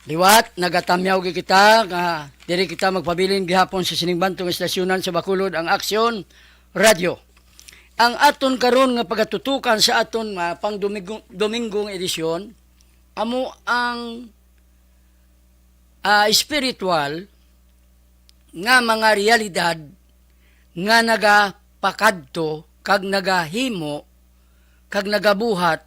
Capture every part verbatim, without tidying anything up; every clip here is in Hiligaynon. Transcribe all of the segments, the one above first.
Liwat, nagatamyaw gid kita nga diri kita magpabilin gihapon sa sining bantog nga estasyonan sa Bacolod, ang Aksyon Radyo. Ang aton karon nga pagatutukan sa aton, ah, pang Domingo, Domingo nga edisyon amo ang, ah, espiritual nga mga realidad nga nagapakadto kag nagahimo kag nagabuhat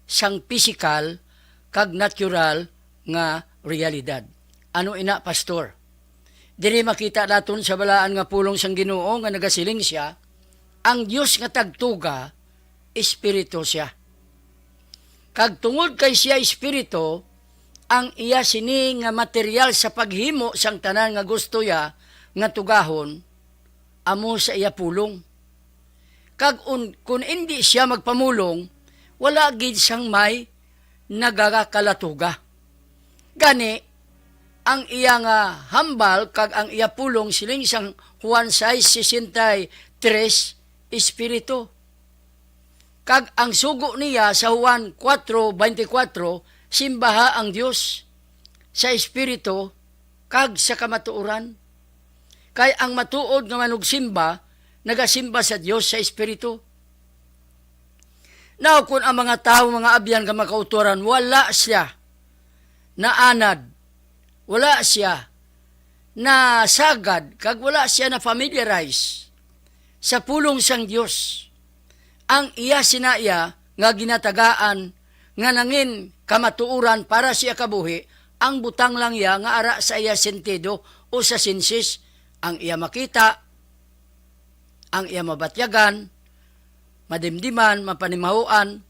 sang pisikal kag natural nga realidad. Ano ina, Pastor? Diri makita naton sa balaan nga pulong sang Ginoo nga nagasiling sia, "Ang Dios nga tagtuga, Espiritu sia. Kag tungod kay sia Espiritu, ang iya sini nga material sa paghimo sang tanan nga gusto iya nga tugahon, amo sa iya pulong. Kag un-, kun indi sia magpamulong, wala gid sang may nagakalatuga." Gani, ang iya nga hambal kag ang iya pulong, siling sang Juan sais sesenta y tres, espiritu. Kag ang sugo niya sa Juan kuwatro beintikwatro, "Simbaha ang Dios sa espiritu kag sa kamatuoran." Kay ang matuod nga manugsimba nagasimba sa Dios sa espiritu. Now, kun ang mga tawo, mga abyan nga makauturan, wala siya naanad, wala siya nasagad, kag wala siya na-familiarize sa pulong sang Dios, ang iya sina iya nga ginatagaan nga nangin kamatuoran para sa iya kabuhi, ang butang lang iya nga ara sa iya sentido o sa senses, ang iya makita, ang iya mabatyagan, madimdiman, mapanimahoan,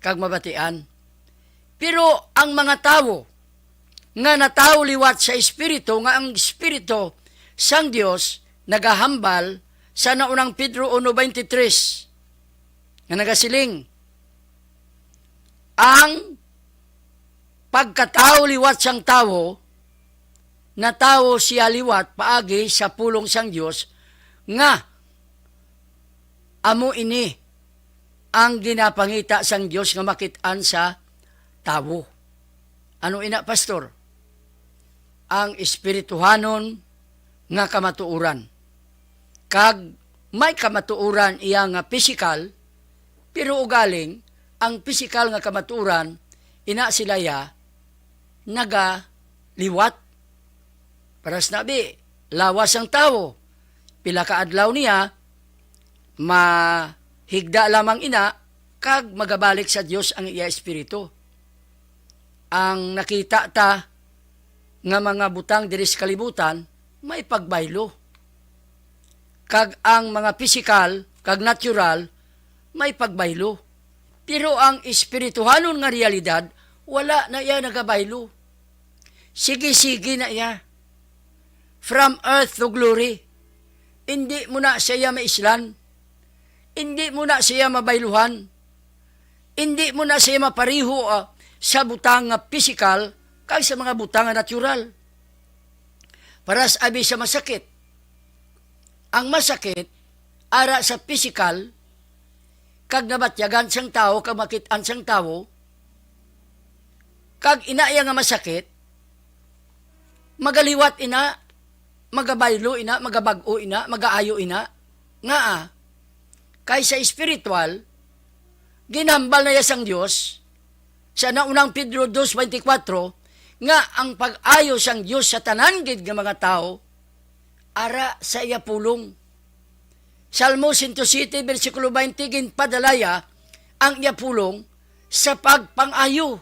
kag mabatian. Pero ang mga tawo nga natawo liwat sa Espiritu, nga ang Espiritu sang Dios nagahambal sa naunang Pedro uno veintitrés, nga nagasiling, ang pagkatawo liwat sang tawo, natawo sia liwat paagi sa pulong sang Dios, nga amo ini ang ginapangita sang Dios nga makit-an sa tawo. Ano ina, Pastor? Ang espirituhanon nga kamatuoran. Kag may kamatuoran iya nga pisikal, pero ugaling ang pisikal nga kamatuoran, ina sila ya nagaliwat. Paras na bi, lawas ang tawo. Pila ka adlaw niya, mahigda lamang ina, kag magabalik sa Dios ang iya espiritu. Ang nakita ta nga mga butang diri sa kalibutan may pagbaylo, kag ang mga pisikal kag natural may pagbaylo. Pero ang espirituhanon nga realidad, wala na iya nagabaylo. Sige-sige na iya. From earth to glory. Indi mo na siya maislan. Indi mo na siya mabayluhan. Indi mo na siya mapareho, ah, sa butang nga pisikal kag sa mga butang nga natural. Paras abi sa masakit. Ang masakit, ara sa pisikal, kag nabatyagan sang tawo, kag makit-an sang tawo, kag ina iya nga masakit, magaliwat ina, magabaylo ina, magabag-o ina, magaayo ina. Ngaa? Kay sa espiritual, ginhambal na iya sang Dios sa naunang Pedro dos veintikwatro nga ang pag-ayo sang Dios sa tanan gid nga mga tawo ara sa iya pulong. Salmo sento siyete, bersikulo baynte, ginpadala iya ang iya pulong sa pagpang-ayo.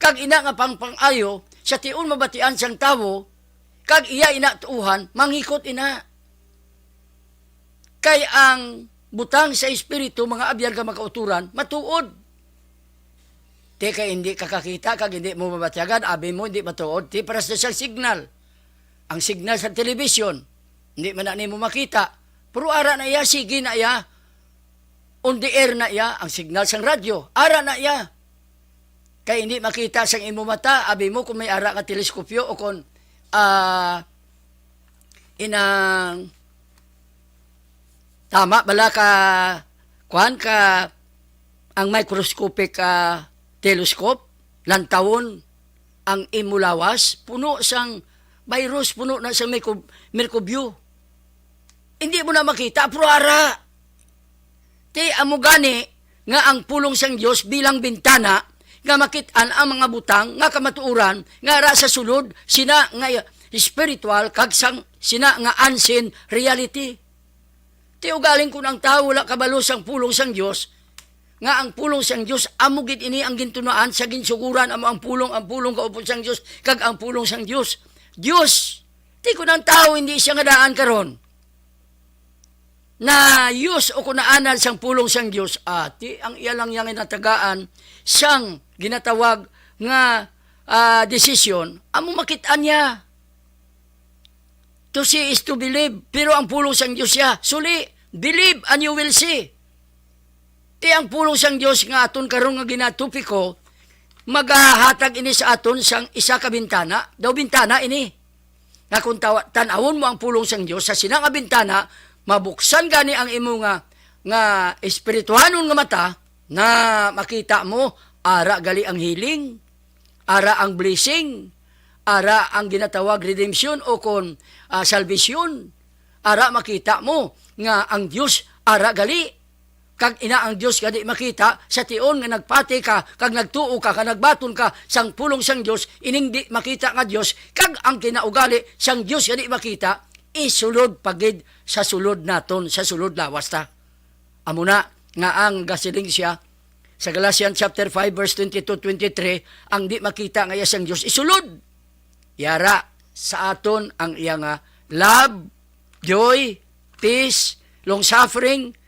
Kag ina nga pagpang-ayo, sa tion mabatian sang tawo, kag iya ina tuohan, manghikot ina. Kay ang butang sa Espiritu, mga abyan nga makauturan, matuod. Ti kay hindi ka kakita kag hindi mo mabatyagan, abi mo hindi matuod. Ti paras na siyang signal. Ang signal sa television, hindi man na nimo makita. Pero ara na iya, sige na iya. On the air na iya, ang signal sang radyo, ara na iya. Kay hindi makita sang imo mata, abi mo kung may ara nga teleskopyo o kung, ah, inang tama bala ka, kuan ka, ang microscopic, ah, telescope, lantawon. ang imo lawas, puno sang virus, puno na sang merkub-, merkubyo. Hindi mo na makita, pero ara. Ti amo gani nga ang pulong sang Dios bilang bintana nga makit-an ang mga butang nga kamatuoran nga ara sa sulod, sina nga espiritual, kag sang sina nga unseen reality. Ti ugaling kun ang tawo wala kabalo sang pulong sang Dios, nga ang pulong sang Dios amo gid ini ang gintunaan sa ginsuguran, amo ang pulong, ang pulong kaupod sang Dios, kag ang pulong sang Dios. Dios, ti kun ang tawo hindi siya nga daan karon, na-use o kun naanad sang pulong sang Dios, ati ang iya lang yang natagaan sang ginatawag nga, ah, desisyon, amo makit-an niya. To see is to believe. Pero ang pulong sang Dios siya, suli, believe and you will see. Ti ang pulong sang Dios nga aton karon nga ginatopiko, magahatag ini sa aton sang isa ka bintana. Daw bintana ini. Nga kung tawa-, tan-awon mo ang pulong sang Dios sa sina nga bintana, mabuksan gani ang imo nga, nga espirituhanon nga mata, na makita mo, ara gali ang healing, ara ang blessing, ara ang ginatawag redemption o kon, ah, salvation. Ara makita mo nga ang Dios ara gali. Kag ina ang Dios nga di makita, sa tion nga nagpati ka, kag nagtuo ka, kag nagbaton ka sang pulong sang Dios, ining di makita nga Dios, kag ang kinaugali sang Dios nga di makita, isulod pa gid sa sulod naton, sa sulod lawas ta. Amo na nga ang gasiling siya sa Galatians chapter five, verse twenty-two, twenty-three, ang di makita nga iya sang Dios isulod. Yara sa aton ang iya nga love, joy, peace, long-suffering,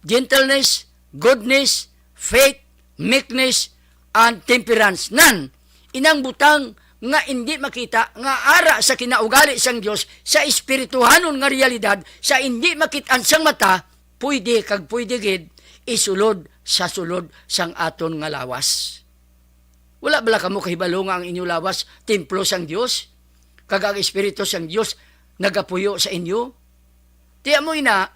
gentleness, goodness, faith, meekness, and temperance. Nan, inang butang nga indi makita nga ara sa kinaugali sang Dios, sa espirituhanon nga realidad, sa indi makit-an sang mata, pwede kag pwede gid isulod sa sulod sang aton nga lawas. Wala bala kamo kahibalo nga ang inyo lawas templo sang Dios, kag ang Espiritu sang Dios nagapuyo sa inyo? Ti amo ina,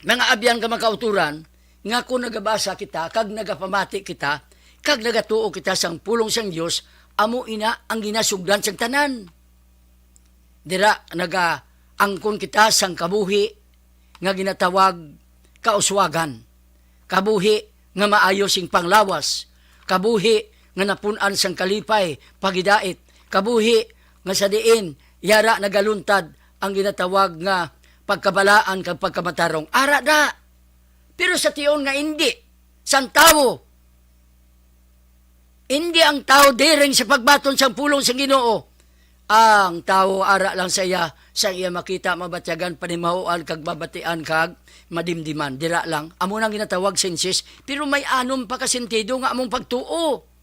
mga abyan nga mga kauturan, nga kon nagabasa kita, kag nagapamati kita, kag nagatuo kita sang pulong sang Dios, amo ina ang ginasugdan sang tanan. Dira nagaangkon kita sang kabuhi nga ginatawag kauswagan, kabuhi nga maayo sing panglawas, kabuhi nga napun-an sang kalipay, pagidait, kabuhi nga sa diin yara nagaluntad ang ginatawag nga pagkabalaan kag pagkamatarong. Ara da. Pero sa tion nga indi, sang tawo, indi ang tawo diring sa pagbaton sang pulong sang Ginoo. Ang tawo ara lang sa iya, sang iya makita, mabatyagan, panimahoan, kag mabatian, kag madimdiman. Dira lang. Amo nang ginatawag senses. Pero may anom pa ka sentido nga among pagtuo.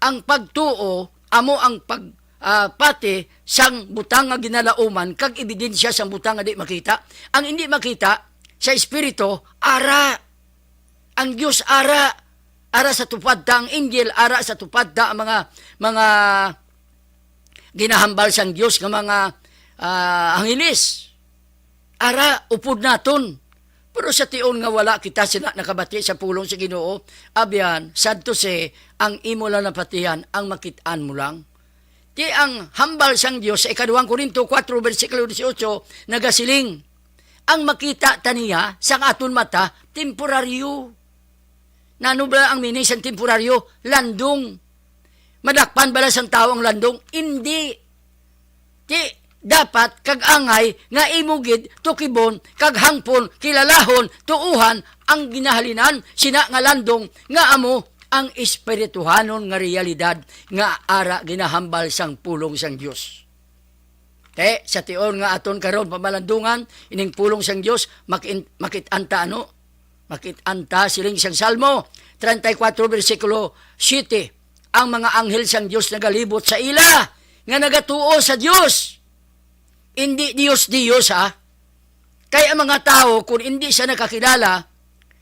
Ang pagtuo amo ang pag, ah, pati sang butang nga ginalauman kag ebidensya sang butang nga di makita. Ang indi makita sa espiritu, ara. Ang Dios ara, ara sa tupad ta ang inggil, ara sa tupad ta ang mga, mga ginahambal sang Dios nga mga, ah, angeles. Ara, upod naton. Pero sa tion nga wala kita sina nakabati sa pulong sa Ginoo, abyan, sad to say, ang imo lang napatihan, ang makit-an mo lang. Ti ang hambal sang Dios sa ikaduhang Corinto four, bersikulo eighteen, nagasiling, ang makita ta niya sang aton mata, temporaryo. Nano ba ang meaning sang temporaryo? Landong. Madakpan bala sang tawo ang landong? Indi. Ti, dapat kag angay nga imo gid tukibon kag hangpon, kilalahon, tuohan ang ginahalinan sina nga landong nga amo ang espirituhanon nga realidad nga ara ginahambal sang pulong sang Dios. Te, sa tion nga aton karon pamalandungan ining pulong sang Dios, makin-, makit-an ta ano? Makit-an ta, siling sang Salmo treinta y cuatro, bersikulo siete, ang mga anghel sang Dios nagalibot sa ila nga nagatuo sa Dios. Indi Dios-Dios, ha? Kay ang mga tawo, kun indi siya nakakilala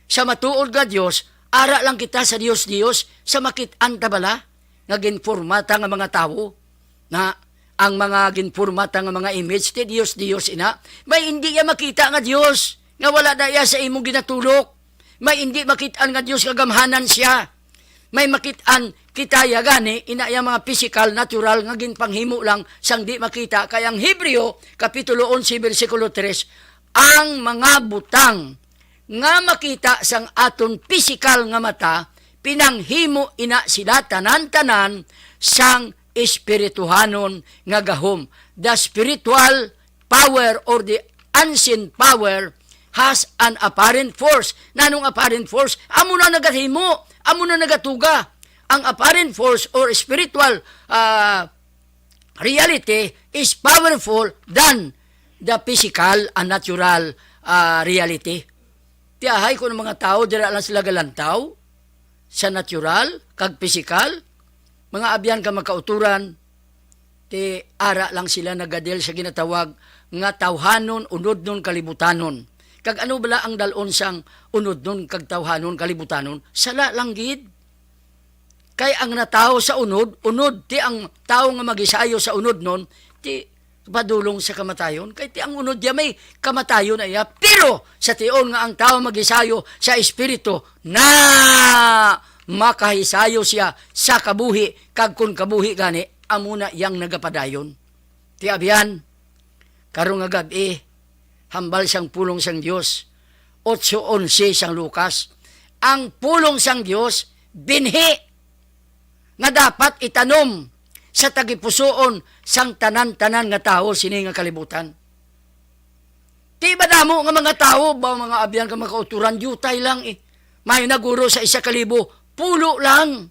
sa matuod nga Dios, ara lang kita sa Dios-Dios, sa makit-an ta bala nga ginpormata nga mga tawo. Na ang mga ginpormata nga mga image ti Dios-Dios ina, may indi iya makita nga Dios, nga wala na iya sa imong ginatulok. May indi makit-an nga Dios nga gamhanan siya. May makit-an kita ya gani, ina ya mga pisikal, natural nga ginpanghimo lang sang di makita, kay ang Hebreo, Kapitulo onse, bersikulo tres, ang mga butang nga makita sang aton pisikal nga mata, pinanghimo ina sila tanan-tanan sang espirituhanon nga gahom. The spiritual power or the unseen power has an apparent force. Nanong apparent force? Amo na nagahimo, amo na nagatuga. Ang apparent force or spiritual, ah, reality is powerful than the physical and natural, ah, reality. Tiyahay ko ng mga tao, dira lang sila galantaw sa natural kag pisikal. Mga abyan ka makauturan, ti ara lang sila nagadil sa ginatawag nga tawhanon, unodnon, kalibutanon. Kag ano bala ang dalon sang unodnon kag tawhanon, kalibutanon? Sala lang gid. Kay ang natawo sa unod, unod, ti ang tawo nga magisayo sa unodnon, ti padulong sa kamatayon. Kay ti ang unod niya may kamatayon na iya. Pero sa tion nga ang tawo magisayo sa espiritu, na makahisayo siya sa kabuhi, kag kun kabuhi gani, amo na yang nagapadayon. Ti abyan, karong nga gab-i, hambal sang pulong sang Dios, otso onse sang Lucas, ang pulong sang Dios binhi nga dapat itanom sa tagipusoon sang tanan-tanan nga tawo sini nga kalibutan. Ti madamo nga mga tawo ba, mga abyan ka makauturan, diutay lang eh. May naguro sa isa ka libo, pulo lang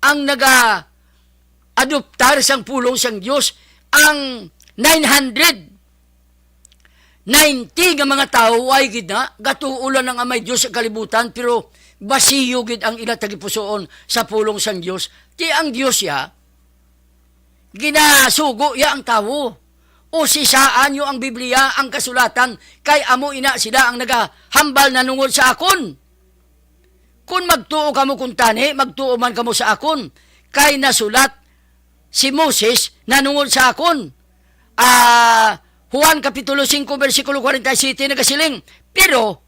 ang naga-adoptar sang pulong sang Dios. Ang nine hundred ninety nga mga tawo, ay gid na, gatuo lang ang Amay Dios sa kalibutan, pero basiyo gid ang ila tagipusoon sa pulong sang Dios. Ti ang Dios ya, ginasugo ya ang tawo. Usisaan niyo ang Biblia, ang kasulatan, kay amo ina sila ang nagahambal nanungod sa akon. Kun magtuo kamo kuntani, magtuo man kamo sa akon, kay nasulat si Moses nanungod sa akon. Ah, Juan Kapitulo singko, bersikulo kwarenta y siyete nagasiling, "Pero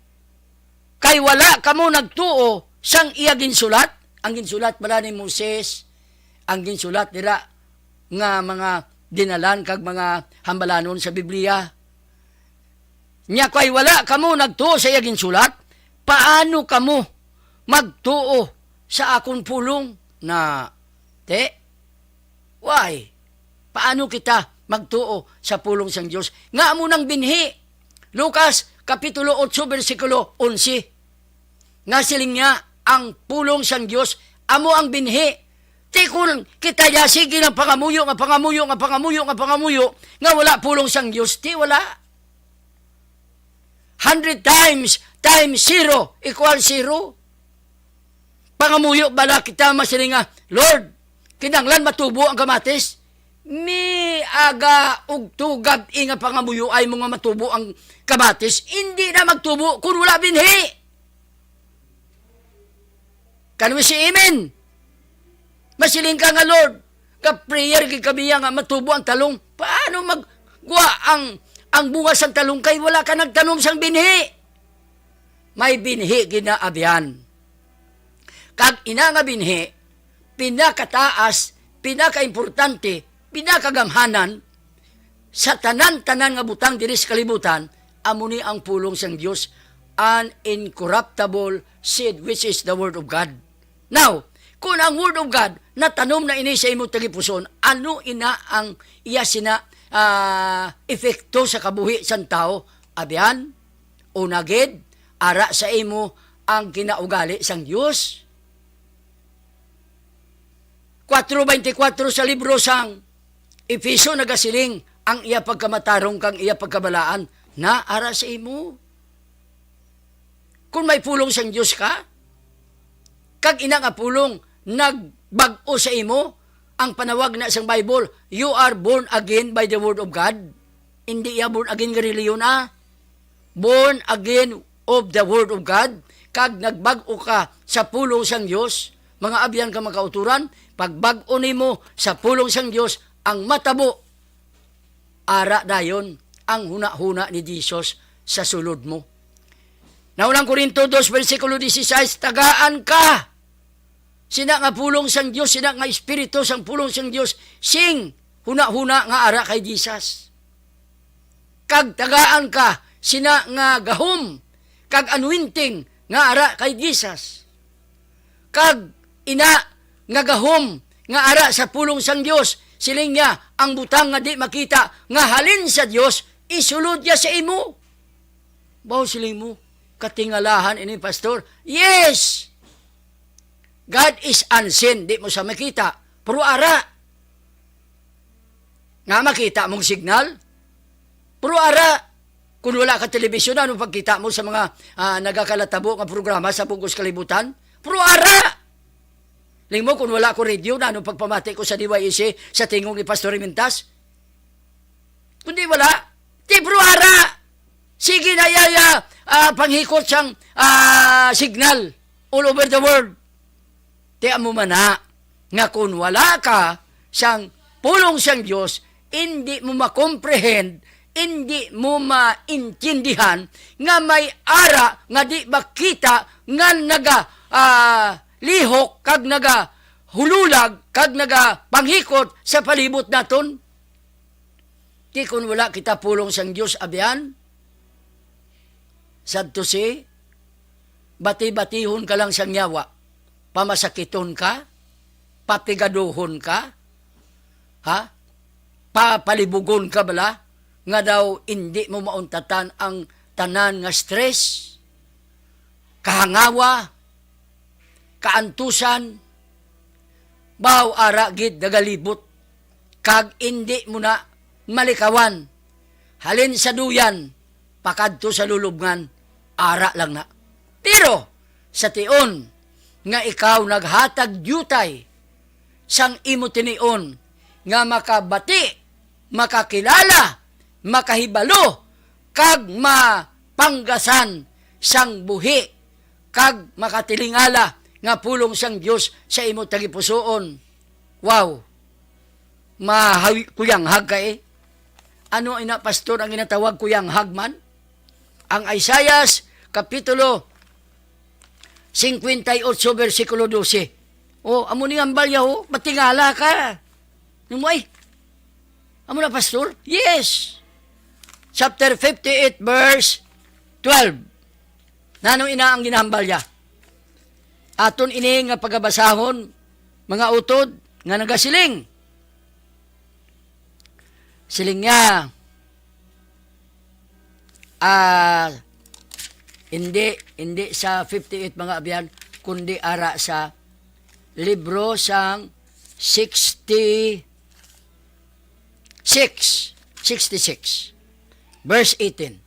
kay wala kamo nagtuo sang iya ginsulat," ang ginsulat bala ni Moses, ang ginsulat nila nga mga dinalan kag mga hambalanon sa Biblia. Nya kay wala kamo nagtuo sa iya ginsulat, paano kamo magtuo sa akon pulong? Na, te, why? Paano kita magtuo sa pulong sang Dios nga amo nang binhi? Lucas Kapitulo otso, bersikulo onse. Nga siling niya, ang pulong sang Dios amo ang binhi. Ti kun kita ya, sige lang pangamuyo nga pangamuyo nga pangamuyo nga pangamuyo nga wala pulong sang Dios, ti wala. Hundred times times zero equals zero. Pangamuyo bala kita masiling nga, "Lord, kinahanglan matubo ang kamatis." Miaga og tugab nga pangamuyo ay mo nga matubo ang kamatis, hindi na magtubo kung wala binhi. Can we say amen? Masiling ka nga, "Lord, ka-prayer gid kami nga matubo ang talong." Paano magwa ang, ang bunga sang talong kay wala ka nagtanom sang binhi? May binhi gid na abyan. Kag ina nga binhi, pinakataas, pinakaimportante, pinakagamhanan sa tanan-tanan nga butang diri sa kalibutan, amo ni ang pulong sang Dios, an incorruptible seed, which is the word of God. Now, kung ang word of God natanom na ini sa imo tagipuson, ano ina ang iya sina, ah, epekto sa kabuhi sang tawo? Abyan, una gid, ara sa imo ang kinaugali sang Dios. Kuwatro beintikwatro sa libro sang Efeso nagasiling, "Ang iya pagkamatarong kang iya pagkabalaan na ara sa imo." Kung may pulong sang Dios ka, kag ina nga pulong nagbag-o sa imo, ang panawag na sang Bible, "You are born again by the word of God." Hindi ya born again nga reliyon, ah. Born again of the word of God, kag nagbag-o ka sa pulong sang Dios. Mga abyan ka makauturan, pagbag-o nimo sa pulong sang Dios, ang matabo, ara dayon ang hunahuna ni Jesus sa sulod mo. Naunang Corinto dos, bersikulo dieciséis, "Tagaan ka sina nga pulong sang Dios, sina nga espiritu sang pulong sang Dios, sing hunahuna nga ara kay Jesus. Kag tagaan ka sina nga gahom kag anointing nga ara kay Jesus. Kag ina nga gahom nga ara sa pulong sang Dios, siling niya, ang butang nga di makita nga halin sa Dios, isulod niya sa imo. Baw siling mo, katingalahan ini, pastor. Yes! God is unseen, di mo sa makita. Pero ara. Nga makita mong signal? Pero ara, kung wala ka telebisyon, ano pagkita mo sa mga, ah, nagakalatabo nga programa sa bugos kalibutan? Pero ara! Ling mo, kung wala ko radio, ano pagpamati ko sa D Y S A sa tingog ni Pastor Rimintas? Kundi wala. Ti, pero ara! Sige na yaya, ah, panghikot sang, ah, signal all over the world. Ti amo man na nga kung wala ka sang pulong sang Dios, indi mo makomprehend, indi mo maintindihan nga may ara nga di makita nga naga, ah, lihok kag nagahululag kag nagapanghikot sa palibot naton. Ti kun wala kita pulong sang Dios, abyan, sad to say, bati-batihon ka lang sang yawa, pamasakiton ka, papigaduhon ka, ha? Papalibugon ka bala, nga daw indi mo mauntatan ang tanan nga stress, kahangawa, kaantusan, baw ara gid nagalibot, kag indi mo na malikawan. Halin sa duyan, pakadto sa lulubngan, ara lang na. Pero sa tion nga ikaw naghatag diutay sang imo tinion nga makabati, makakilala, makahibalo, kag mapanggasan sang buhi, kag makatilingala nga pulong sang Dios sa imo tagipusoon. Wow! Mahawi-, kuyanghag ka eh. Ano ina, pastor, ang ginatawag kuyanghag man? Ang Isaias, Kapitulo singkwenta y otso, bersikulo dose. Oh, amo ni hambal niya, oh, matingala ka. Ano mo, ay? Amo na, pastor? Yes. Chapter fifty-eight, verse twelve. Nano ina ang ginahambal niya? Aton ini nga pagabasahon, mga utod, nga nagasiling. Siling niya, ah, hindi, hindi sa fifty-eight, mga abyan, kundi ara sa libro sang sixty-six, sixty-six, verse eighteen.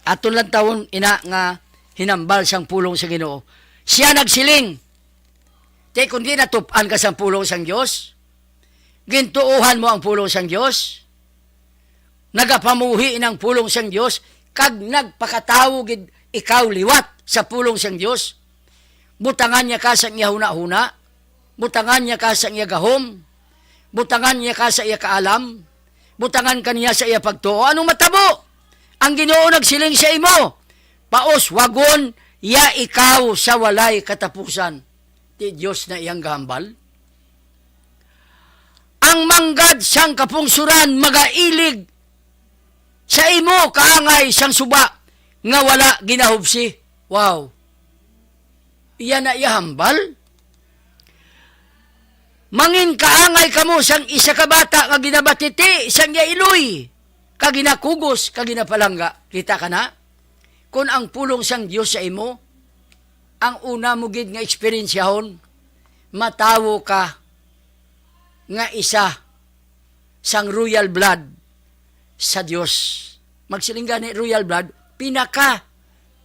Aton lang tawon ina nga hinambal sang pulong sa Ginoo. Siya nagsiling, ti, kung ginatup-an ka sang pulong sang Dios, gintuohan mo ang pulong sang Dios, nagapamuhi nang pulong sang Dios, kag nagpakatawo gid ikaw liwat sa pulong sang Dios. Butangan niya ka sa iya hunahuna, butangan niya ka sa iya gahom, butangan niya ka sa iya kaalam, butangan ka niya sa iya pagtuo. Anong matabo? Ang Ginoo nagsiling sa imo, pauswagon ya ikaw sa walay katapusan. Ti Dios na iyang gahambal. Ang manggad sang kapungsuran magailig sa imo kaangay sang suba nga wala ginahubsi. Wow. Iya na iya hambal. Mangin kaangay kamo sang isa ka bata nga ginabatiti sang iya iloy, kag ginakugos, kag ginapalangga. Kita ka na? Kun ang pulong sang Dios sa imo, ang una mo gid nga eksperensyahon, matawo ka nga isa sang royal blood sa Dios. Magsiling gani, royal blood, pinaka,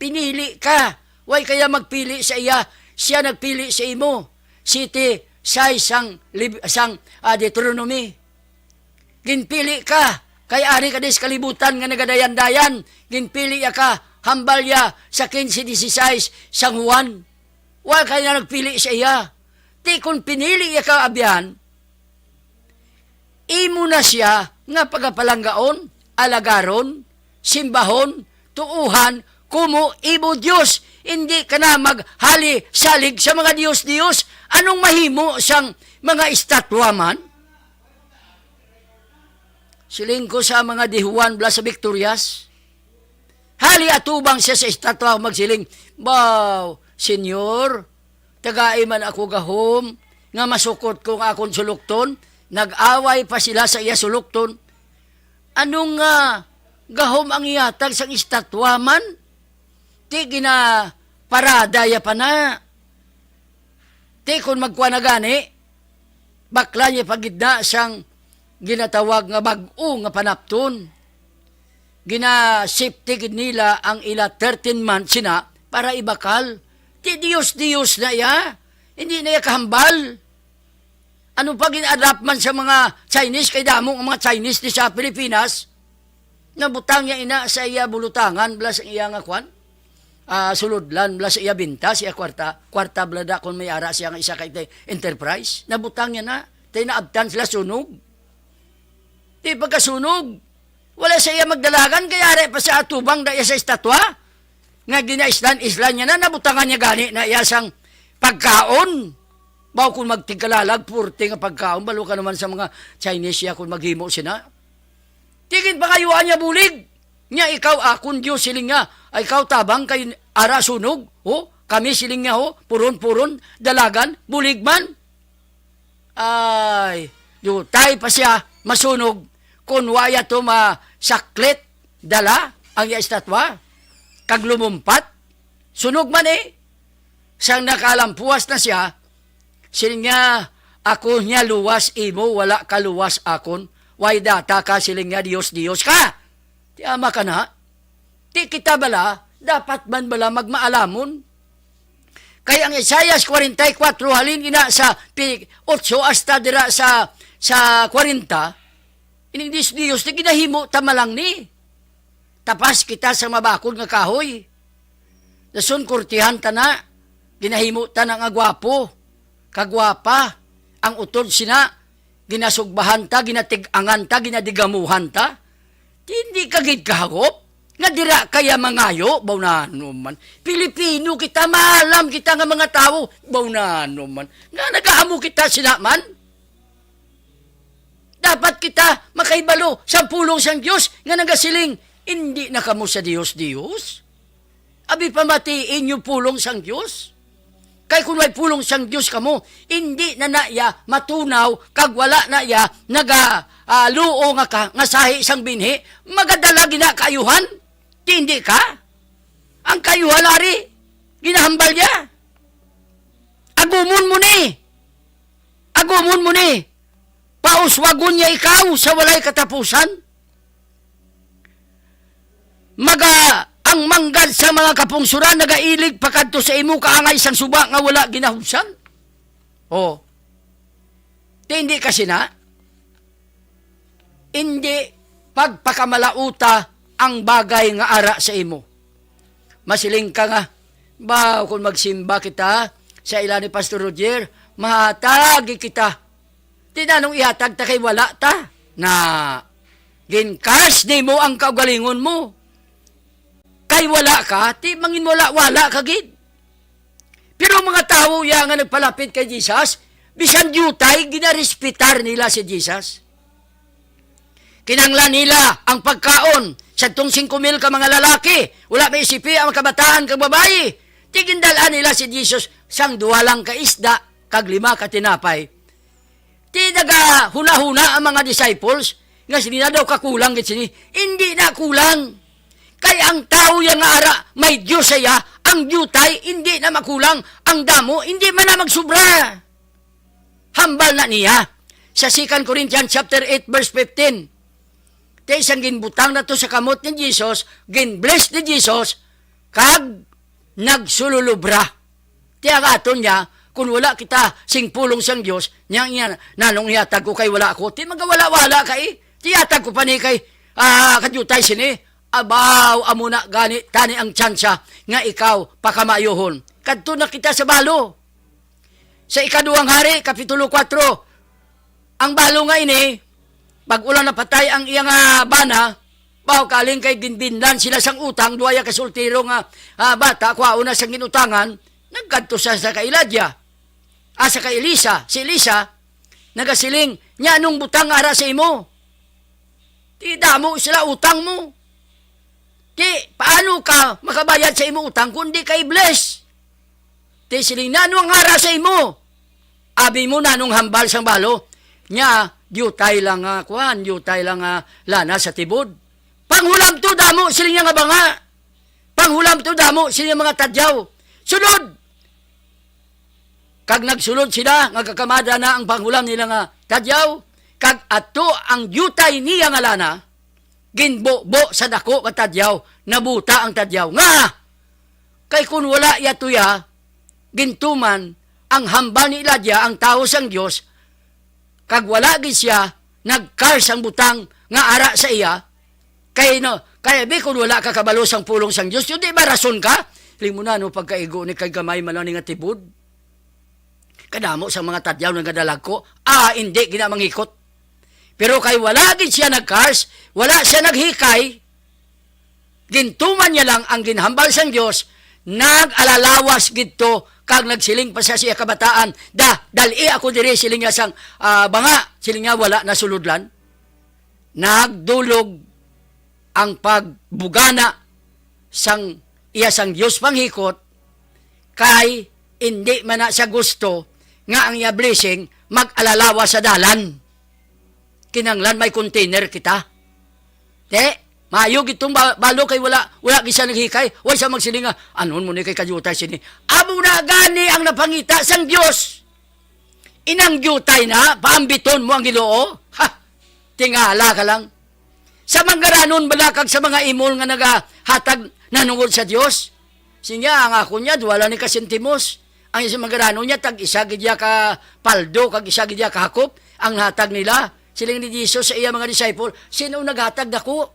pinili ka. Way kaya magpili sa iya, siya nagpili sa imo. Siti, size sang lib-, sang, ah, Deuteronomy. Ginpili ka, kay ari ka dis kalibutan nga nagadayan-dayan. Ginpili ya ka, hambal ya sa quince dieciséis sang Juan. Wa kay na nagpili sa iya. Ti kun pinili ya ka, abyan, imo na siya nga pagapalanggaon, alagaron, simbahon, tuohan, kumo imo Dios. Hindi ka na maghali-salig sa mga dios-dios. Anong mahimo sang mga estatwa man? Siling ko sa mga dihuan bala sa Victorias, hali atubang siya sa estatwa, magsiling, "Baw, Senyor, tagai man ako gahom nga masukot ko nga akon sulukton." Nag-away pa sila sa iya sulukton. Ano nga gahom ang ihatag sang estatwa man? Ti ginaparada ya pa na. Ti kon magkuha na gani, bakla niya pa gid na sang ginatawag nga bag-o nga panapton. Ginasipti gid nila ang ila thirteen months sina para ibakal. Ti dios-dios na iya, hindi na iya kahambal. Ano pa gin-adapt man sa mga Chinese, kay damo ang mga Chinese di sa Pilipinas. Nabutang niya ina sa iya bulutangan, bala sa iya nga kwan. Ah, sulodlan, bala sa iya binta, siya kwarta. Kwarta, bala da, kung may ara siya nga isa ka ite-, enterprise. Nabutang niya na. Tay naabtan sila sunog. Di pagkasunog, wala sa iya magdalagan, kay ari pa sa atubang da iya sa estatwa. Nga ginaislan-islan niya na, nabutangan niya gani na iya sang pagkaon. Baw kung magtigkalalag, purte nga pagkaon, balo ka naman sa mga Chinese siya kung maghimo sina. Tigin pangayuan niya bulig. Nya ikaw akon Dios, siling niya, ay ikaw tabang kay ara sunog, ho? Kami siling niya, ho? Puron-puron, dalagan, bulig man. Ay, diutay pa siya, masunog, kung waya to masaklit, dala ang iya estatwa, kag lumumpat, sunog man eh. Sang nakalampuas na siya, siling niya, "Ako niya luwas imo, wala ka luwas akon. Way data ka," siling niya, "Dios, Dios ka." Ti ama ka na? Ti kita bala, dapat man bala magmaalamon? Kay ang Isaias forty-four, halin gina sa pi-, otso hasta dira sa, sa kwarenta, ining Dios, Dios, ti ginahimo ta malang ni. Tapas kita sa mabakod nga kahoy. Dason kurtihan ta na, ginahimo ta na nga gwapo, kagwapa. Ang utod sina, ginasugbahan ta, ginatig-angan ta, ginadigamuhan ta. Ti hindi ka gid kahagop nga dira kaya mangayo, baw nano man. Pilipino kita, maalam kita nga mga tawo, baw nano man. Nga nagaamo kita sila man? Dapat kita makahibalo sa pulong sang Dios nga nagasiling, "Indi na kamo sa Dios, Dios." Abi, pamati inyo pulong sang Dios. Kay kung may pulong sang Dios kamo, indi na na iya matunaw kag wala na iya naga, ah, luo nga ka, nga sahi sang binhi, magadala gina kaayuhan. Ti indi ka? Ang kaayuhan ari, ginahambal niya. Agumon mo ni. Agumon mo ni. Pauswagon niya ikaw sa walay katapusan. Maga, ang manggad sa mga kapungsuran nagailig pakadto sa imo kaangay sang suba nga wala ginahubsan. Oh. Ti hindi ka sina? Hindi pagpakamalauta ang bagay nga ara sa imo. Masiling ka nga, "Ba, kung magsimba kita sa ila ni Pastor Roger, mahatag kita." Ti nanong ihatag ta kay wala ta? Na, ginkas nimo ang kaugalingon mo. Kay wala ka, ti mangin wala, wala ka gid. Pero ang mga tawo ya nga nagpalapit kay Jesus, bisan diutay, ginarespetar nila si Jesus. Kinanglan nila ang pagkaon sadtong singko mil ka mga lalaki, wala may isipi ang kabataan kag babayi. Ti gindal-an nila si Jesus sang duha lang ka isda kag lima ka tinapay. Ti nagahunahuna ang mga disciples nga sini na daw kakulang gid sini. Indi na kulang. Kay ang tawo ya nga ara may Dios sa iya, ang diutay indi na makulang, ang damo indi man na magsubra. Hambal na niya sa Second Corinthians chapter eight, verse fifteen. Ti sang ginbutang na to sa kamot ni Jesus, ginbless ni Jesus, kag nagsululubra. Ti ang aton niya, kung wala kita sing pulong sang Dios, niya, niya, nanong ihatag ko kay wala ako? Ti magawala-wala ka eh. Ti ihatag ko pa ni kay, ah, kadiutay sini. Abaw, amo na gani, tani ang tsansa nga ikaw pakamaayuhon. Kadto na kita sa balo. Sa Ikaduhang Hari, Kapitulo kuwatro, ang balo nga ini, pag-ulang napatay ang iya nga bana, Pagkaugaling kay ginbinlan sila sang utang, duha ya ka soltero nga, ah, bata, kwaon na sang ginutangan, nagkadto sa, sa kay Elijah. Ah, sa kay Elisa, si Elisa, nagasiling, "Nya anong butang ara sa imo? Ti damo sila utang mo. Ti paano ka makabayad sa imo utang kung di ka i-bless?" Ti siling, "Nano ang ara sa imo?" Abi mo, nanong hambal sang balo? Nya, diutay lang nga, kuan, diutay lang nga lana sa tibod. Panghulam to damo, siling niya nga banga. Panghulam to damo, siling niya mga tadyaw. Sulod! Kag nagsulod sila, nga kakamada na ang panghulam nila nga tadyaw, kag ato ang diutay niya nga lana, ginbubo sa dako nga tadyaw, nabuta ang tadyaw. Nga, kay kun wala iya tuya, gintuman ang hambal ni Elijah, ang tawo sang Dios, kag wala gid siya nag-curse ang butang nga ara sa iya, kay no, kay abi kun wala ka kabalo sang pulong sang Dios, yun di ba rason ka? Limuna no pagkaigo ni kay gamay man lang ni nga tibod. Kadamo sa mga tadyaw nga dalagko, ah, hindi gina manghikot. Pero kay wala gid siya nag-curse, wala siya naghikay, gintuman niya lang ang ginhambal sang Dios, nag-alalawas gid to, kag nagsiling pa siya sa iya kabataan, "Da, dal-i ako diri," siling niya sang, ah, banga, siling niya, wala na sulodlan. Nagdulog ang pagbugana sang iya sang Dios panghikot, kay indi man na siya gusto nga ang iya blessing mag-alalawas sa dalan. Kinahanglan may container kita. Te, maayo gid tong ba-, balo kay wala, wala gid siya naghikay. Wa siya magsiling nga, "Anon mo ni kay kadiutay sini." Amo na gani ang napangita sang Dios. Inang diutay na, paambiton mo ang Ginoo? Ha! Tingala ka lang. Sa manggaranon bala kag sa mga imol nga nagahatag nanungod sa Dios? Sinya, ang ako niya, duha lang ni kasentimos. Ang isa manggaranon niya, tag isa gid ya ka paldo, kag isa gid ya ka hakop ang hatag nila. Siling ni Jesus sa iya mga disciple, "Sino naghatag dako?"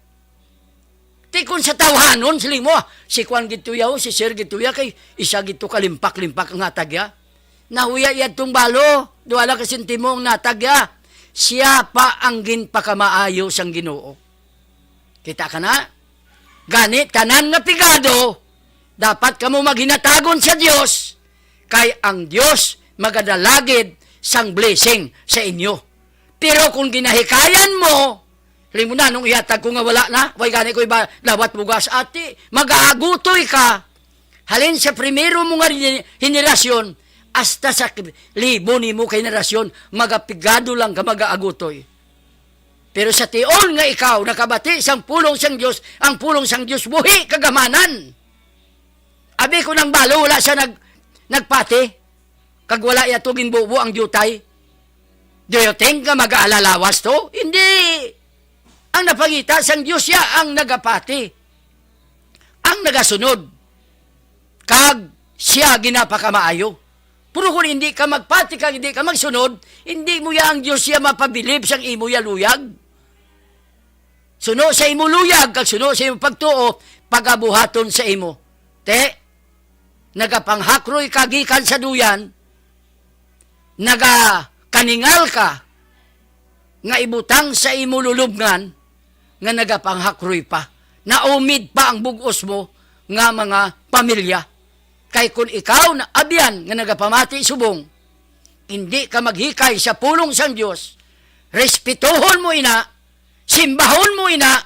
Ti kon sa tawhanon, siling mo, "Ah, si Kwan gid tuya, o si Sir gid tuya, kay isa gid to kalimpak-limpak ang hatag ya." Nahuya yadtong balo, duha lang ka sentimo ang natag ya. Siya pa ang ginpakamaayo sang Ginoo. Kita ka na? Gani, tanan nga pigado, dapat kamo maghinatagon sa Dios, kay ang Dios magadala gid sang blessing sa inyo. Pero kung ginahikayan mo, limuna nung ihatag ko nga wala na, way gani ko iba dawat bugas, ati, magaagutoy ka. Halin sa primero mo nga rin-, henerasyon, hasta sa k-, libo nimo ka henerasyon, magapigado lang ka, magaagutoy. Pero sa tion nga ikaw nakabati sang pulong sang Dios, ang pulong sang Dios buhi kagamanan. Abi ko nang balo, wala siya nag-, nagpati, kag wala iya to ginbubo ang diutay. Do you think nga mag-aalalawas to? Hindi. Ang napangita sang Dios siya ang nagapati, ang nagasunod, kag siya ginapakamaayo. Pero kung hindi ka magpati kag hindi ka magsunod, hindi mo ya ang Dios siya mapabilib sang imo ya luyag. Suno sa imo luyag kag suno sa imo pagtuo, pagabuhaton sa imo. Te, nagapanghakroy ka gikan sa duyan, nagakaningal ka nga ibutang sa imo lulubngan nga nagapanghakroy pa. Naumid pa ang bug-os mo nga mga pamilya. Kay kun ikaw na abyan nga nagapamati subong, hindi ka maghikay sa pulong sang Dios, respetuhon mo ina, simbahon mo ina,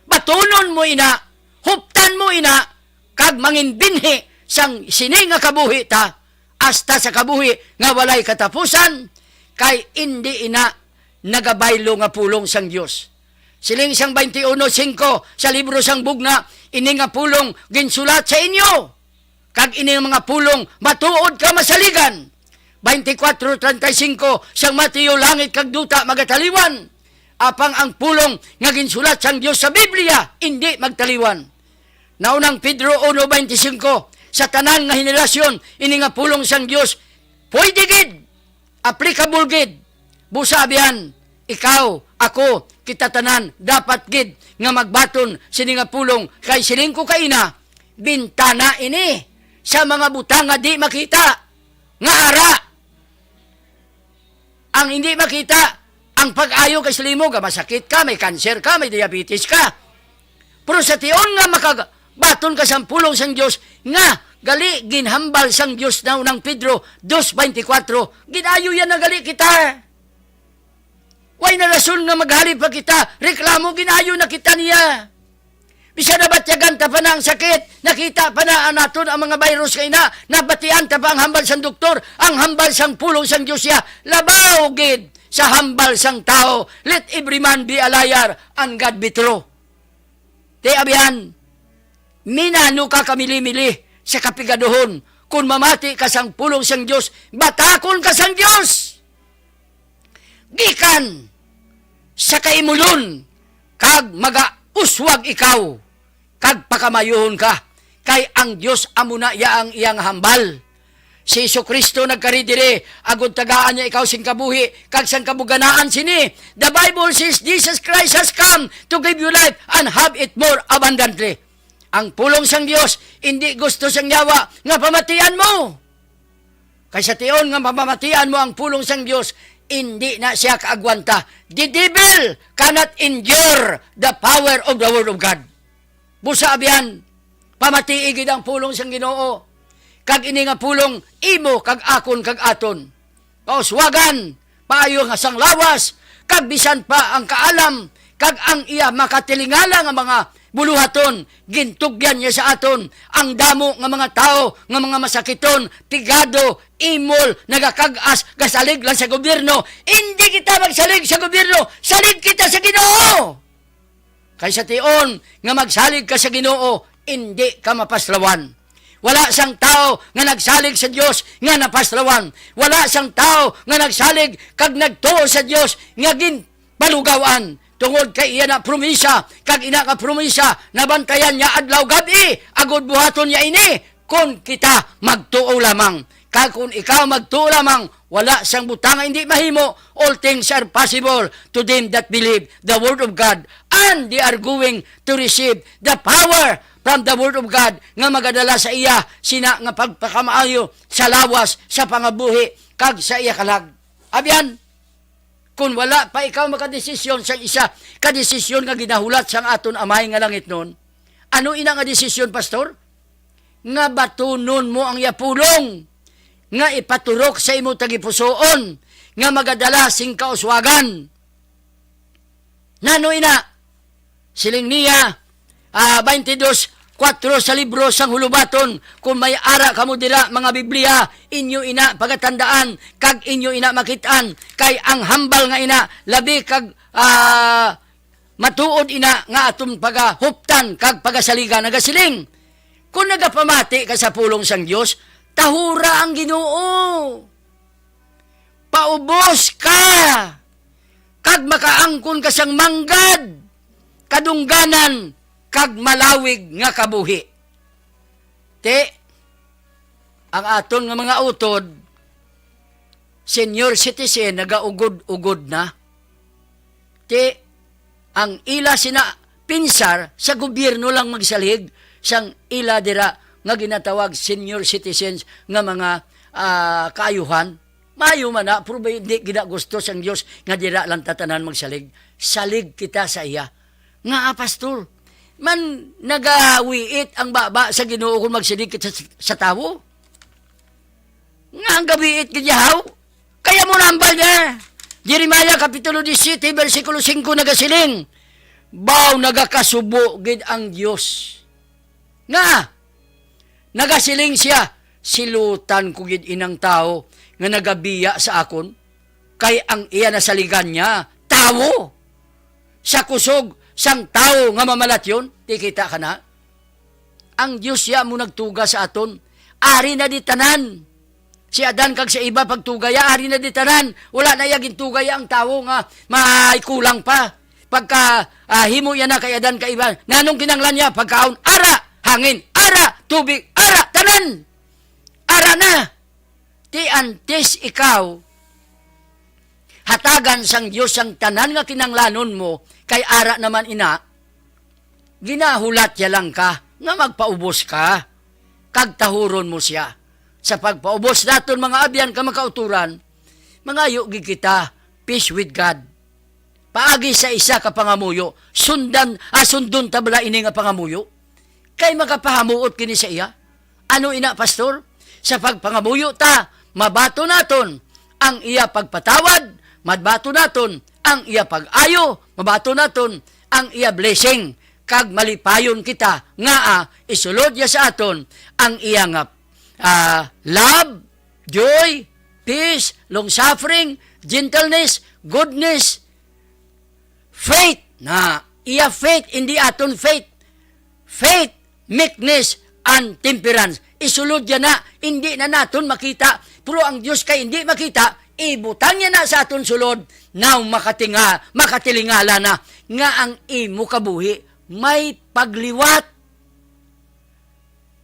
batunon mo ina, huptan mo ina, kag manginbinhi sang sini nga kabuhi ta, hasta sa kabuhi nga walay katapusan, kay indi ina nagabaylo nga pulong sang Dios. Siling sang twenty-one cinco sa libro sang Bugna, ini nga pulong ginsulat sa inyo, kag ini nga mga pulong matuod ka masaligan. Twenty-four treinta y cinco sang Mateo, langit kag duta magataliwan, apang ang pulong nga ginsulat sang Dios sa Biblia indi magtaliwan. Naunang Pedro uno veinticinco, sa tanan nga henerasyon, ini nga pulong sang Dios pwede gid, applicable gid. Busa abyan, ikaw, ako, kita tanan dapat gid nga magbaton sini nga pulong, kay siling ko kaina, bintana ini sa mga butang nga di makita, nga ara. Ang hindi makita, ang pag-ayo kay sa limo, ga masakit ka, may cancer ka, may diabetes ka. Pero sa tion nga makabaton ka sang pulong sang Dios, nga gali ginhambal sang Dios na unang Pedro dos veinticuatro, ginayo yan na gali kita. Way na rason nga maghalip pa kita, reklamo, ginayo na kita niya. Bisan nabatyagan ta pa na ang sakit, nakita pa na ang naton ang mga virus kay na, nabatian ta pa ang hambal sang doktor, ang hambal sang pulong sang Dios siya, labaw gid sa hambal sang tawo. Let every man be a liar and God be true. Ti abihan, minano ka kamili-mili sa kapigaduhon, kon mamati ka sang pulong sang Dios, batakon ka sang Dios gikan sa kaimulon, kag magauswag ikaw, kag pakamayuhon ka, kay ang Dios amo na iya ang iyang hambal. Si Jesu-Cristo nagkari diri, agod tagaan niya ikaw sing kabuhi kag sang kabuganaan sini. The Bible says Jesus Christ has come to give you life and have it more abundantly. Ang pulong sang Dios indi gusto sang yawa nga pamatian mo. Kay sa tion nga mapamatian mo ang pulong sang Dios, indi na siya kaagwanta. The devil cannot endure the power of the word of God. Busa abyan, pamatii gid ang pulong sang Ginoo, kag ini nga pulong imo kag akon kag aton. Kauswagan, paayo nga sang lawas, kag bisan pa ang kaalam, kag ang iya makatilingala nga mga buluhaton, gintugyan niya sa aton ang damo nga mga tawo nga mga masakiton, pigado, imol, nagakag-as, gasalig lang sa gobyerno. Indi kita magsalig sa gobyerno, salig kita sa Ginoo. Kay sa tion nga magsalig ka sa Ginoo, indi ka mapaslawan. Wala sang tawo nga nagsalig sa Dios nga napaslawan. Wala sang tawo nga nagsalig kag nagtuo sa Dios nga ginpalugawan. Tungod kay iya na promisa, kag ina nga promisa, nabantayan niya adlaw gab-i, agod buhaton niya ini, kon kita magtuo lamang. Kag kon ikaw magtuo lamang, wala sang butang nga indi mahimo, all things are possible to them that believe the word of God, and they are going to receive the power from the word of God nga magadala sa iya sina nga pagpakamaayo sa lawas, sa pangabuhi, kag sa iya kalag. Abyan, kon wala pa ikaw makadesisyon sa isa ka desisyon nga ginahulat sang aton Amay nga langitnon, ano ina nga desisyon, Pastor? Nga batunon mo ang iya pulong, nga ipaturok sa imo tagipusoon, nga magadala sing kauswagan. Nano ina? Siling niya, ah, twenty-two kuwatro sa libro sang Hulubaton, "Kung may ara kamo dira, mga Biblia, inyo ina pagatandaan, kag inyo ina makit-an, kay ang hambal nga ina labi kag, ah, matuod ina nga aton pagahuptan kag pagasaligan." Nagasiling, "Kung nagapamati ka sa pulong sang Dios, tahura ang Ginoo. Paubos ka, kag makaangkon ka sang manggad, kadungganan, kag malawig nga kabuhi." Ti, ang aton nga mga utod, senior citizen, nagaugod-ugod na. Ti, ang ila sina pinsar sa gobyerno lang magsalig sang ila dira nga ginatawag senior citizens nga mga, ah, kaayuhan. Maayo man na, pero ba hindi gina gusto sang Dios nga dira lang tatanan magsalig? Salig kita sa iya. Nga, ah, pastor, man nagawiit ang baba sa Ginoo kung magsilig kita sa, sa tawo? Nga ang gawiit gid yahaw? Kaya mo nambal niya. Jeremiah Kapitulo disisiete, bersikulo singko nagasiling, "Baw nagakasubo gid ang Dios." Nga, nagasiling siya, "Silutan ko gid inang tawo nga nagabiya sa akon, kay ang iya nasaligan niya, tawo, sa kusog sang tawo nga mamalatyon." Ti kita ka na? Ang Dios siya mo nagtuga sa aton. Ari na di tanan. Si Adan kag si Eva pagtugaya, ari na di tanan. Wala na iya gintugaya ang tawo nga may kulang pa. Pagka, ah, himo iya na kay Adan kay Eva, nanong kinanglan niya? Pagkaon, ara, hangin, ara, tubig, ara, tanan. Ara na. Ti antes ikaw hatagan sang Dios ang tanan nga kinanglanon mo, kay ara naman ina, ginahulat ya lang ka nga magpaubos ka, kag tahuron mo siya. Sa pagpaubos naton, mga abyan ka makauturan, mangayo gid kita, peace with God. paagi sa isa ka pangamuyo, sundan, ah, sundon ta bala ini nga pangamuyo? Kay makapahamuot kini sa iya. Ano ina, Pastor? Sa pagpangamuyo ta, mabaton naton ang iya pagpatawad, mabaton naton ang iya pag-ayo, mabaton naton ang iya blessing, kag malipayon kita nga, ah, isulod niya sa aton ang iya nga, ah, love, joy, peace, long-suffering, gentleness, goodness, faith. Na iya faith, hindi aton faith. Faith, meekness, and temperance. Isulod niya na, hindi na naton makita. Pero ang Dios kay hindi makita, ibutang niya na sa aton sulod, now makatinga, makatilingala na nga ang imo kabuhi may pagliwat.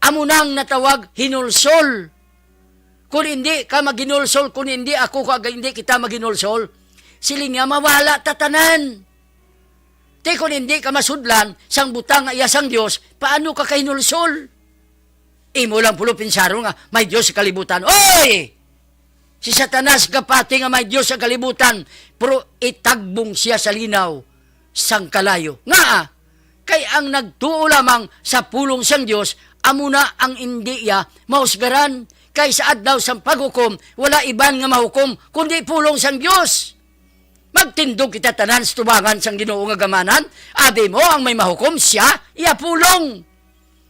Amo nang natawag hinulsol. Kung hindi ka maghinulsol, kung hindi ako, kag hindi kita maghinulsol, siling niya, mawala ta tanan. Ti kung hindi ka masudlan sang butang nga iya sang Dios, paano ka kahinulsol? Imo lang pulo pinsaron nga may Dios sa kalibutan. Oy! Si Satanas gapati nga may Dios sa kalibutan, pero itagbong siya sa linaw sang kalayo. Ngaa? Kay ang nagtuo lamang sa pulong sang Dios, amo na ang indi iya mahusgaran. Kay sa adlaw sang paghukom, wala iban nga mahukom kundi pulong sang Dios. Magtindog kita tanan sa tubangan sang Ginoo nga gamhanan. Abi mo, ang may mahukom, sia iya pulong.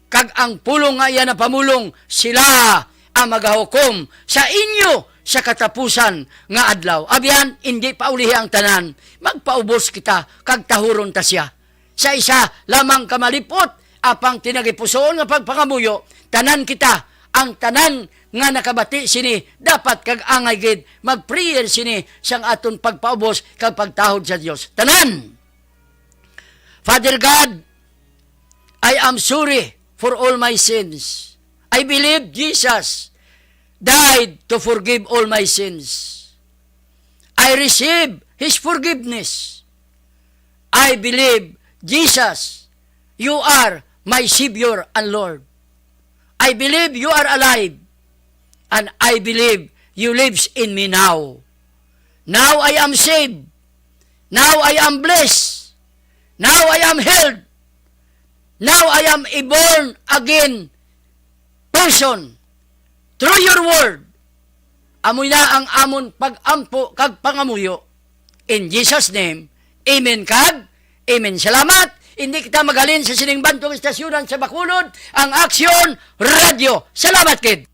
Kag ang pulong nga iya napamulong, sila ang magahukom sa inyo sa katapusan nga adlaw. Abyan, indi paulihi ang tanan. Magpaubos kita, kag tahuron ta sia. Sa isa lamang ka malipot, apang tinagipusoon nga pagpangamuyo, tanan kita, ang tanan nga nakabati sini, dapat kag angay gid mag-prayer sini sang aton pagpaubos kag pagtahod sa Dios. Tanan! Father God, I am sorry for all my sins. I believe Jesus died to forgive all my sins. I receive His forgiveness. I believe, Jesus, you are my Savior and Lord. I believe you are alive, and I believe you lives in me now. Now I am saved. Now I am blessed. Now I am healed. Now I am a born again person through your word. Amo na ang amon pag-ampo kag pangamuyo. In Jesus' name, amen kag amen. Salamat. Hindi kita magalin sa sining bantog estasyonan sa Bacolod, ang Aksyon Radio. Salamat, kid.